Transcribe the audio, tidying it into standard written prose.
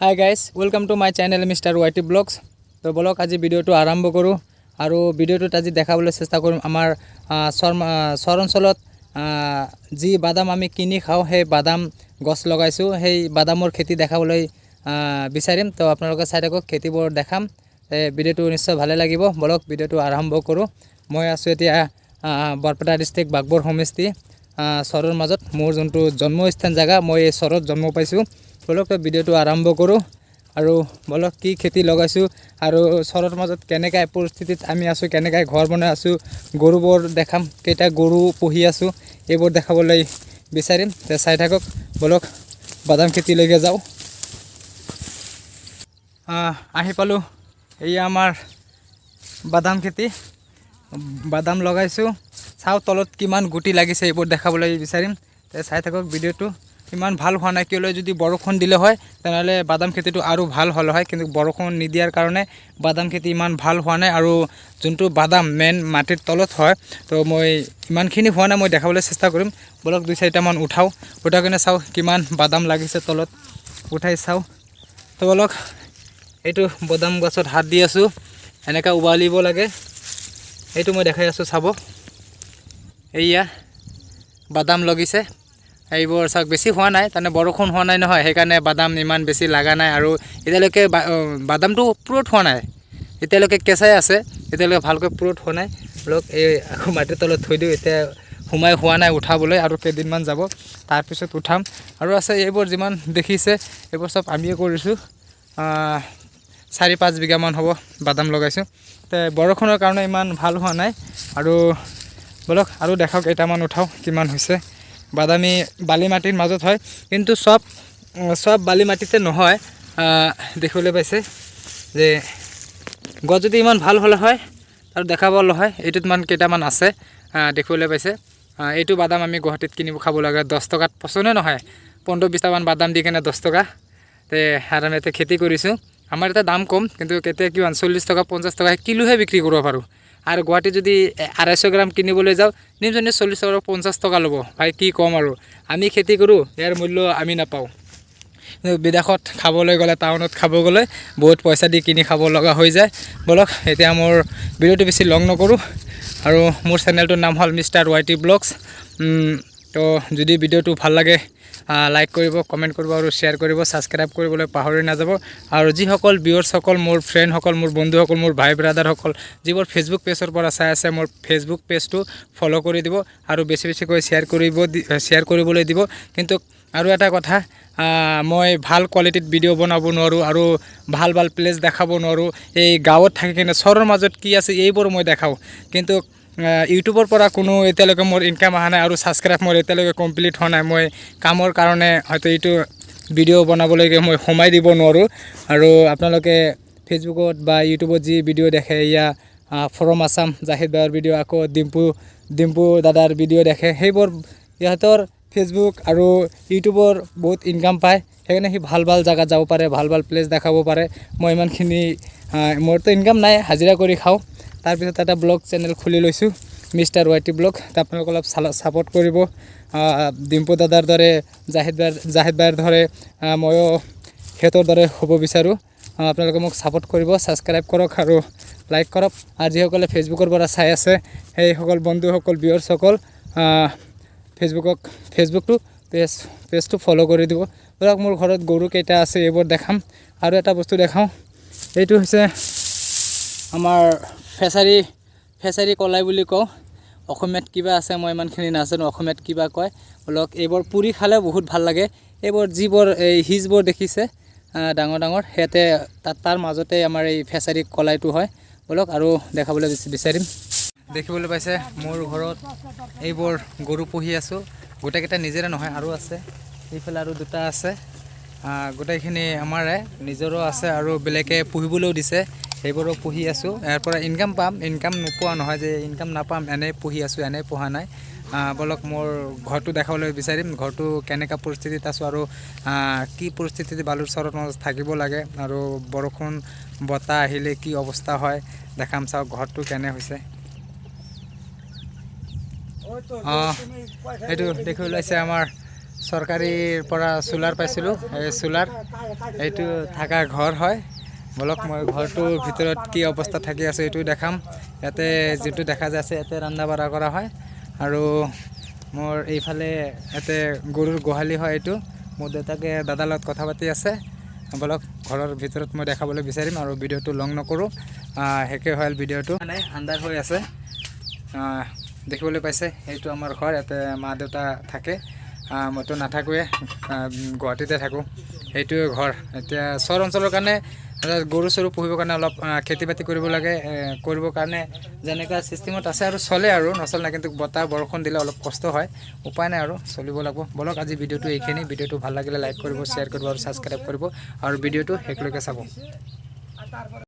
Hi guys, welcome to my channel Mister YT Blogs. তো বলক, আজি ভিডিঅ'টো আৰম্ভ কৰোঁ আৰু ভিডিঅ'টোত আজি দেখাবলৈ চেষ্টা কৰিম আমাৰ চৰ অঞ্চলত যি বাদাম আমি কিনি খাওঁ, সেই বাদাম গছ লগাইছোঁ। সেই বাদামৰ খেতি দেখাবলৈ বিচাৰিম। তো আপোনালোকে চাই থাকক, খেতিবোৰ দেখাম। এই ভিডিঅ'টো নিশ্চয় ভালে লাগিব। বলক, ভিডিঅ'টো আৰম্ভ কৰোঁ। মই আছোঁ এতিয়া বৰপেটা ডিষ্ট্ৰিক্ট, বাগবৰ সমষ্টি, চৰৰ মাজত। মোৰ যোনটো জন্মস্থান জেগা, মই এই চৰত জন্ম পাইছোঁ। বলক, তো ভিডিঅ'টো আৰম্ভ কৰোঁ আৰু বলক, কি খেতি লগাইছোঁ আৰু চৰৰ মাজত কেনেকৈ পৰিস্থিতিত আমি আছোঁ, কেনেকৈ ঘৰ বনাই আছোঁ, গৰুবোৰ দেখাম, কেইটা গৰু পুহি আছোঁ, এইবোৰ দেখাবলৈ বিচাৰিম। তে চাই থাকক। বলক, বাদাম খেতিলৈকে যাওঁ। আহি পালোঁ। এয়া আমাৰ বাদাম খেতি, বাদাম লগাইছোঁ। চাওঁ তলত কিমান গুটি লাগিছে, এইবোৰ দেখাবলৈ বিচাৰিম। তে চাই থাকক। ভিডিঅ'টো ইমান ভাল হোৱা নাই। কেলৈ যদি বৰষুণ দিলে হয়, তেনেহ'লে বাদাম খেতিটো আৰু ভাল হ'ল হয়। কিন্তু বৰষুণ নিদিয়াৰ কাৰণে বাদাম খেতি ইমান ভাল হোৱা নাই। আৰু যোনটো বাদাম মেইন মাটিৰ তলত হয়, তো মই ইমানখিনি হোৱা নাই। মই দেখাবলৈ চেষ্টা কৰিম। বলক, দুই চাৰিটামান উঠাওঁ, উঠাই কিনে চাওঁ কিমান বাদাম লাগিছে তলত, উঠাই চাওঁ। তো বলক, এইটো বাদাম গছত হাত দি আছোঁ। এনেকৈ উভালিব লাগে। এইটো মই দেখাই আছোঁ, চাব। এইয়া বাদাম লাগিছে। এইবোৰ চাওক, বেছি হোৱা নাই, তাৰমানে বৰষুণ হোৱা নাই নহয়, সেইকাৰণে বাদাম ইমান বেছি লগা নাই। আৰু এতিয়ালৈকে বাদামটো পুৰঠ হোৱা নাই, এতিয়ালৈকে কেঁচাই আছে, এতিয়ালৈকে ভালকৈ পুৰঠ হোৱা নাই। বলক, এই আকৌ মাটিৰ তলত থৈ দিওঁ। এতিয়া সোমাই হোৱা নাই উঠাবলৈ, আৰু কেইদিনমান যাব, তাৰপিছত উঠাম। আৰু আছে এইবোৰ যিমান দেখিছে, এইবোৰ চব আমিয়ে কৰিছোঁ। 4-5 বিঘামান হ'ব বাদাম লগাইছোঁ। তে বৰষুণৰ কাৰণে ইমান ভাল হোৱা নাই। আৰু বলক, আৰু দেখাওক, কেইটামান উঠাওঁ, কিমান হৈছে। বাদামী বালি মাটিৰ মাজত হয়, কিন্তু চব বালি মাটিতে নহয়। দেখিবলৈ পাইছে যে গছ যদি ইমান ভাল হ'লে হয় আৰু দেখাব হয়। এইটোত মান কেইটামান আছে, দেখিবলৈ পাইছে। এইটো বাদাম আমি গুৱাহাটীত কিনিব খাব লাগে 10 টকাত পচন্দে নহয়। 15-20টামান বাদাম দি কেনে 10 টকা। তে আৰু আমি ইয়াতে খেতি কৰিছোঁ। আমাৰ ইয়াতে দাম কম, কিন্তু কেতিয়া কিমান 40 টকা, 50 টকা কিলোহে বিক্ৰী কৰিব পাৰোঁ। আৰু গুৱাহাটীত যদি 250 গ্ৰাম কিনিবলৈ যাওঁ, নিমজনে 40 টকা, 50 টকা ল'ব। ভাই, কি ক'ম আৰু, আমি খেতি কৰোঁ, ইয়াৰ মূল্য আমি নাপাওঁ। কিন্তু বিদেশত খাবলৈ গ'লে, টাউনত খাব গ'লে বহুত পইচা দি কিনি খাব লগা হৈ যায়। ব'লক, এতিয়া মোৰ ভিডিঅ'টো বেছি লং নকৰোঁ। আৰু মোৰ চেনেলটোৰ নাম হ'ল মিষ্টাৰ ৱাই টি ব্লগছ। তো যদি ভিডিঅ'টো ভাল লাগে, লাইক কৰিব, কমেণ্ট কৰিব আৰু শ্বেয়াৰ কৰিব। ছাবস্ক্ৰাইব কৰিবলৈ পাহৰি নাযাব। আৰু যিসকল ভিউৱাৰ্ছসকল, মোৰ ফ্ৰেণ্ডসকল, মোৰ বন্ধুসকল, মোৰ ভাই ব্ৰাদাৰসকল, যিবোৰ ফেচবুক পেজৰ পৰা চাই আছে, মোৰ ফেচবুক পেজটো ফ'ল' কৰি দিব আৰু বেছি বেছিকৈ শ্বেয়াৰ কৰিবলৈ দিব। কিন্তু আৰু এটা কথা, মই ভাল কোৱালিটিত ভিডিঅ' বনাব নোৱাৰোঁ আৰু ভাল ভাল প্লেচ দেখাব নোৱাৰোঁ। এই গাঁৱত থাকি কিনে চহৰৰ মাজত কি আছে, এইবোৰ মই দেখাওঁ। কিন্তু ইউটিউবৰ পৰা কোনো এতিয়ালৈকে মোৰ ইনকাম অহা নাই আৰু ছাবস্ক্ৰাইব মোৰ এতিয়ালৈকে কমপ্লিট হোৱা নাই। মই কামৰ কাৰণে হয়তো এইটো ভিডিঅ' বনাবলৈকে মই সময় দিব নোৱাৰোঁ। আৰু আপোনালোকে ফেচবুকত বা ইউটিউবত যি ভিডিঅ' দেখে, এয়া ফ্ৰম আছাম জাহিদ ভাইৰ ভিডিঅ', আকৌ ডিম্পু দাদাৰ ভিডিঅ' দেখে, সেইবোৰ ইহঁতৰ ফেচবুক আৰু ইউটিউবৰ বহুত ইনকাম পায়। সেইকাৰণে সি ভাল ভাল জেগাত যাব পাৰে, ভাল ভাল প্লেচ দেখাব পাৰে। মই ইমানখিনি মোৰতো ইনকাম নাই, হাজিৰা কৰি খাওঁ। তাৰপিছত এটা ব্লগ চেনেল খুলি লৈছোঁ, মিষ্টাৰ ৱাই টি ব্লগ। আপোনালোকে অলপ ছাপৰ্ট কৰিব। ডিম্পু দাদাৰ দৰে, জাহিদ ভাইৰ দৰে ময়ো সিহঁতৰ দৰে হ'ব বিচাৰোঁ। আপোনালোকে মোক ছাপৰ্ট কৰিব, ছাবস্ক্ৰাইব কৰক আৰু লাইক কৰক। আৰু যিসকলে ফেচবুকৰ পৰা চাই আছে, সেইসকল বন্ধুসকল, ভিউৱাৰ্ছসকল, ফেচবুকটো পেজটো ফ'ল' কৰি দিব। ধৰক, মোৰ ঘৰত গৰু কেইটা আছে, এইবোৰ দেখাম। আৰু এটা বস্তু দেখাওঁ। এইটো হৈছে আমাৰ ফেচাৰী কলাই বুলি কওঁ। অসমীয়াত কিবা আছে, মই ইমানখিনি নাজানো অসমীয়াত কিবা কয়। বলক, এইবোৰ পুৰি খালে বহুত ভাল লাগে। এইবোৰ যিবোৰ এই সিজবোৰ দেখিছে ডাঙৰ ডাঙৰ, সিহঁতে তাত তাৰ মাজতে আমাৰ এই ফেচাৰী কলাইটো হয়। বলক, আৰু দেখাবলৈ বিচাৰিম। দেখিবলৈ পাইছে, মোৰ ঘৰত এইবোৰ গৰু পুহি আছোঁ। গোটেইকেইটা নিজৰে নহয়, আৰু আছে এইফালে আৰু দুটা আছে। গোটেইখিনি আমাৰে, নিজৰো আছে আৰু বেলেগে পুহিবলৈও দিছে, সেইবোৰো পুহি আছোঁ। ইয়াৰ পৰা ইনকাম পাম, ইনকাম নোপোৱা নহয় যে ইনকাম নাপাম। এনেই পুহি আছোঁ, এনেই পোহা নাই। ব'লক, মোৰ ঘৰটো দেখাবলৈ বিচাৰিম। ঘৰটো কেনেকুৱা পৰিস্থিতিত আছোঁ আৰু কি পৰিস্থিতিত বালুৰ চৰত মাজত থাকিব লাগে আৰু বৰষুণ বতাহ আহিলে কি অৱস্থা হয়, দেখাম। চাওক ঘৰটো কেনে হৈছে। এইটো দেখিবলৈ পাইছে, আমাৰ চৰকাৰীৰ পৰা চোলাৰ পাইছিলোঁ। এই চোলাৰ, এইটো থকা ঘৰ হয়। বলক, মই ঘৰটোৰ ভিতৰত কি অৱস্থা থাকি আছোঁ, এইটো দেখাম। ইয়াতে যিটো দেখা যাইছে, ইয়াতে ৰন্ধা বঢ়া কৰা হয়। আৰু মোৰ এইফালে ইয়াতে গৰুৰ গোহালি হয় এইটো। মোৰ দেউতাকে দাদাৰ লগত কথা পাতি আছে। বলক, ঘৰৰ ভিতৰত মই দেখাবলৈ বিচাৰিম আৰু ভিডিঅ'টো লং নকৰোঁ। শেষে হ'ল ভিডিঅ'টো, মানে আন্ধাৰ হৈ আছে। দেখিবলৈ পাইছে, সেইটো আমাৰ ঘৰ। ইয়াতে মা দেউতা থাকে। মইতো নাথাকোঁৱে, গুৱাহাটীতে থাকোঁ। সেইটোৱে ঘৰ। এতিয়া চহৰ অঞ্চলৰ কাৰণে গৰু চৰু পুহিবৰ কাৰণে অলপ খেতি বাতি কৰিব লাগে। কৰিবৰ কাৰণে যেনেকুৱা ছিষ্টেমত আছে আৰু চলে আৰু নচলে নাই। কিন্তু বতাহ বৰষুণ দিলে অলপ কষ্ট হয়। উপায় নাই আৰু, চলিব লাগিব। বলক, আজি ভিডিঅ'টো এইখিনি। ভিডিঅ'টো ভাল লাগিলে লাইক কৰিব, শ্বেয়াৰ কৰিব আৰু ছাবস্ক্ৰাইব কৰিব আৰু ভিডিঅ'টো শেষলৈকে চাব।